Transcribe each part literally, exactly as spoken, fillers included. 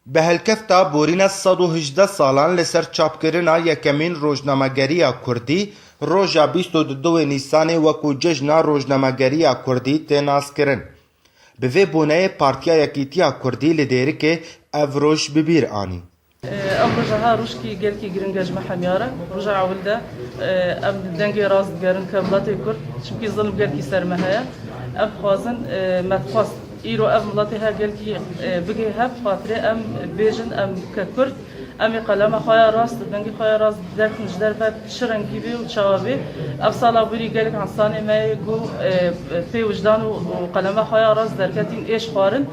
Bi helkefta borîna sed û hejdeh salan li ser çapkirina yekemîn rojnamegeriya kurdî, roja bîst û du Nîsanê wekû cejna rojnamegeriya kurdî tê naskirin. Bi vê boneyê Partiya Yekîtiya Kurdî li Dêrikê ev roj bi bîr anî. Ev roja ha rojkî gelkî giring e ji me hemya re. Roja ewil de, e, em dengê rast digerin ke miletê Kurd, çimkî zilm gelkî ser me heye. Em dixwazin, e, me dixwest îro ev miletê he gelkî, e, bigê hev, xatirê em bêjin, em ke Kurd, em ê qelema xwe ya rast, dengê xwe ya rast derkin ji derve çi rengî bê û çawa bê. Ev sala borî gelek ensanê me yê ku, e, pê wijdan û, û qelema xwe ya rast derketîn êş xwarin.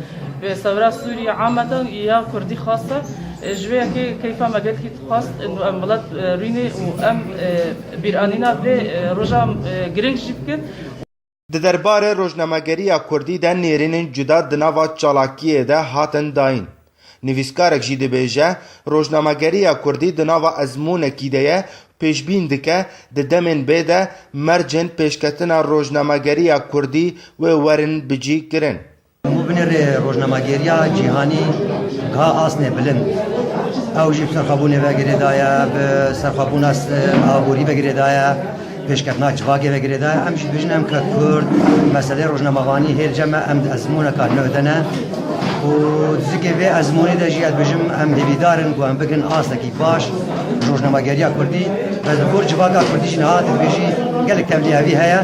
Bi sewra Sûriyê ameten ya Kurdî xaste. E, ji vê yekê keyfa me gelkî dixwast, e, em milet, e, rûnê û em, e, bîranîna vê, e, roja, e, giring jî bikin. Di derbarê rojnamegeriya kurdî de nêrînên cuda di nava çalakiyê de hatin dayîn. Nivîskarek jî dibêje, rojnamegeriya kurdî di nava ezmûnekî de ye, pêşbîn dike di demên bê de mercên pêşketina rojnamegeriya kurdî wê werin bicî kirin. Hemû binêrê rojnamegeriya cîhanî giha astê bilind. Ew jî bi serxwebûnê ve girêdaye, bi serxwebûna s-, aborî ve girêdaye, pêşketina civakê ve girêdaye. Em jî dibêjin em ke Kurd, meseleyê rojnamevanî hê li cem me, em di ezmûneka nû de ne. Û di zikê vê ezmûnê de jî ez dibêjim em hêvîdar in ku em bikin astekî baş rojnamegeriya kurdî. Ve li gor civaka kurdî jî niha dibêjî gelek tevlîhevî heye.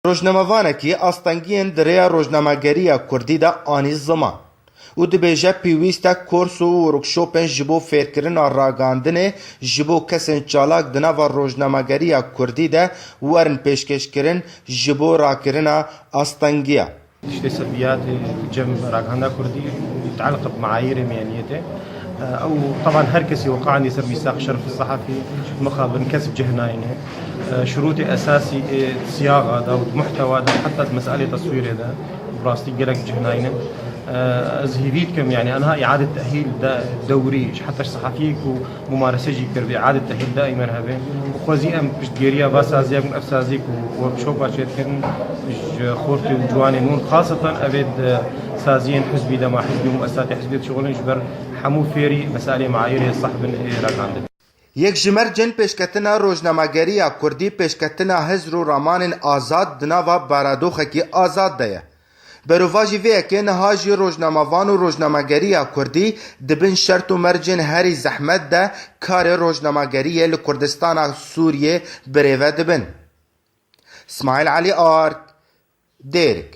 Rojnamevanekî astengiyên di rêya rojnamegeriya kurdî de anî ziman û dibêje pêwîst e kors û workshopên ji bo fêrkirina ragandinê ji bo kesên çalak di nava rojnamegeriya kurdî de werin pêşkêşkirin ji bo rakirina astengiya. Tiştê sebiyatê cem ragihanda kurdî mutaliq bi meayîrê miyaniyetê. Ew, teban her kesî weqandî ser mîsaq şeref sehafî mixabin kes bi cih nayîne. Şurûtê esasî ê siyaxa da û di muhtewa da heta di meselê teswîrê de bi rastî gelek cih nayîne. Ez hîvî dikim, yani, enha îade tehîl de dewrî ji heta ji sehafiyê ku mumarese jî kir, vê îade tehîl daîmen hebe. Bi xwezî em piştgiriya va saziya, ev sazî ku workshopa çêdikin ji xortê û ciwanên hûn, xaseten evê di saziyên hizbî de ma hizbî û muessesatê hizbî dişixulin ji ber hemû fêrî meselê meayîrê sehbin ê ragandin. Yek ji mercên pêşketina rojnamegeriya kurdî pêşketina hizr û ramanên azad di nava baradoxekî azad de ye. Berovajî vê yekê niha jî rojnamevan û rojnamegeriya kurdî di bin şert û mercên herî zehmet de karê rojnamegeriyê li Kurdistana Sûriyê birêve dibin. Smaîl Elî Ark, Dêrik.